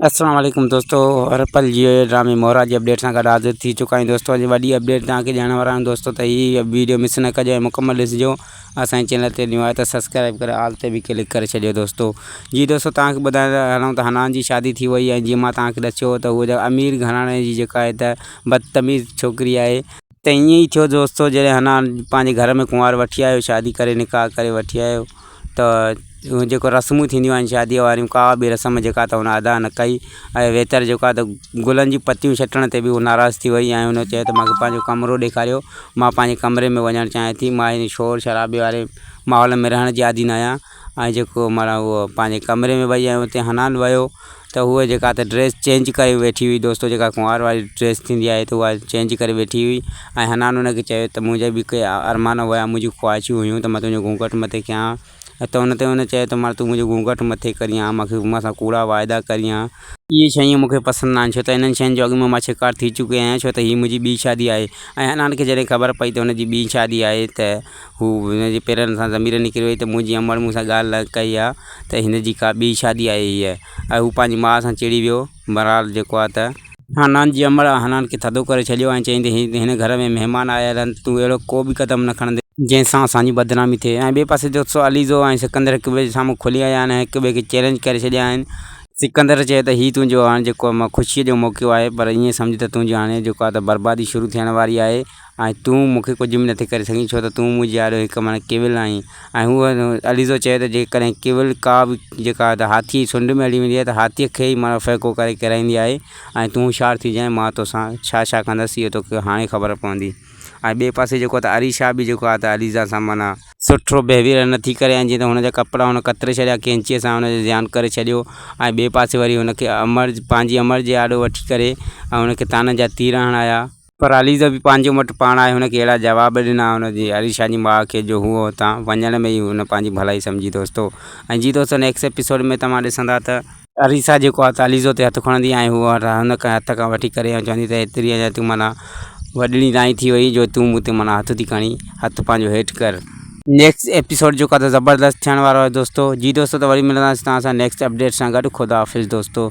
السلام عليڪم دوستو هر پل جي ڊرامي مورا جي اپڊيٽ سان گڏ حاضر ٿي چڪا آهيون دوستو اڄ وڏي اپڊيٽ توهان کي ڏيڻ وارا آهيون دوستو ته هي ويڊيو مس نه ڪجو ۽ مڪمل ڏسجو اسان جي چينل تي نيو آهي ته سبسڪرائب ڪري آل تي به ڪلڪ ڪري ڇڏيو دوستو جي دوستو توهان کي ٻڌائيندا هلون ته حنان جي شادي ٿي وئي ۽ جيئن مان توهان کي ڏسيو ته هو امير گهراڻي جي جيڪا آهي ته بدتميز ڇوڪري آهي ته ائين ئي ٿيو دوستو جڏهن حنان پنهنجي گهر ۾ ڪنوار وٺي آيو شادي ڪري نڪاح ڪري وٺي آيو ته جيڪو رسمون ٿينديون آهن شاديء واريون ڪا به رسم جيڪا ته هن ادا نه ڪئي ۽ ويتر جيڪو آهي ته گلن جون پتيون ڇٽڻ تي به هو ناراض ٿي وئي ۽ هن چيو ته مون کي پنهنجو ڪمرو ڏيکاريو مان پنهنجي ڪمري ۾ وڃڻ چاهيان ٿي مان هن شور شرابي واري ماحول ۾ رهڻ جي عادي نه آهيان ۽ جيڪو معنيٰ هوء پنهنجي ڪمري ۾ وئي ۽ اتي حنان ويو ته هوء جيڪا ته ڊريس چينج ڪري ويٺي هئي دوستو جيڪا ڪنوار واري ڊريس ٿيندي آهي ته اها چينج ڪري ويٺي هئي ۽ حنان هن کي چيو ته منهنجا به ڪي ارمان هيا منهنجون خواهشون هيون ته مان تنهنجو گهونگهٽ مٿي ڪيان ته ان تي هن چيو ته مان تون منهنجو گهونگهٽ مٿي ڪرين ها مون کي مون سان ڪوڙا واعدا ڪرين ها. اهي شيون مون کي پسند نه آهن ڇو ته انهن شين جو اڳ ۾ مان شڪار ٿي چڪي آهيان ڇو ته هي منهنجي ٻي شادي آهي ۽ حنان کي جڏهن خبر پئي ته هن جي ٻي شادي آهي ته هو هن جي پيرن سان ضمير نڪري وئي ته منهنجي امڙ مون سان ڳالهه نه ڪئي آهي ته هن جي ڪا ٻي شادي آهي هيء ۽ هو پنهنجي ماء سان چڙي ويو. بهرحال جيڪو آهي ته. حنان جي امڙ حنان کي ٿڌو ڪري ڇڏيو ۽ چيائين ته هن گهر ۾ مهمان آيل آهن تون اهڙو ڪو به قدم نه کڻندين. جنهن سان اسان جي بدنامي ٿئي ۽ ٻئي پاسي دوستو عليزو ۽ سڪندر هڪ ٻئي جي سامهون کلي آيا آهن ۽ هڪ ٻئي کي چئلينج ڪري ڇڏيا آهن. سڪندر چيو ته هي تنهنجو هاڻي جيڪو خوشيء جو موقعو آهي پر ائين سمجهه ته تنهنجي هاڻي جيڪو آهي ته بربادي شروع ٿيڻ واري آهي ۽ تون مون کي ڪجهه به نٿي ڪري سگهين ڇو ته تون منهنجي آڏو هڪ معنيٰ ڪيول آهين ۽ هوء عليزو چيو ته جيڪڏهن ڪيول ڪا به جيڪا ته هاٿيء جي سنڍ ۾ هلي ويندي آهي ته هاٿيء کي ئي معنيٰ ڦهڪو ڪري ڪيرائيندي آهي ۽ تون هوشيار ٿي جانء مان توسان ڇا ڇا ڪندس اهو توکي هاڻي خبر پوندي ۽ ٻئي پاسي جيڪو ته اريشا به جيڪو آهي ته عليزا سان معنيٰ سٺو بهيويئر نٿي ڪري ۽ جيئن ته هن جا ڪپڙا هن ڪتري ڇڏيا قينچيء سان هن جو زيان ڪري ڇڏيو ۽ ٻئي پاسي وري هن کي امڙ پنهنجي امڙ جي آڏو وٺي ڪري ۽ هن کي طعنن جا تير هڻايا. پر عليزه به پنهنجو مٽ پاڻ آهي، هن کي اهڙا جواب ڏنا هن جي اريشا جي ماء کي جو هوء اتان وڃڻ ۾ ئي هن پنهنجي ڀلائي سمجهي دوستو ۽ جي دوستو نيڪسٽ ايپيسوڊ ۾ توهان ڏسندا ته. اريشا جيڪو آهي ته عليزو تي هٿ کڻندي ۽ هوء هن کي هٿ کان وٺي ڪري ۽ چوندي ته ايتري اڃا تون معنيٰ وڏڙي ناهين ٿي وئي جو تون مون تي معنيٰ هٿ ٿي کڻين هٿ پنهنجو هيٺ ڪر. نيڪسٽ ايپيسوڊ جيڪو آهي ته زبردست ٿيڻ وارو آهي دوستو جي دوستو ته وري ملنداسين توهان سان نيڪسٽ اپڊيٽ سان گڏ خدا حافظ دوستو.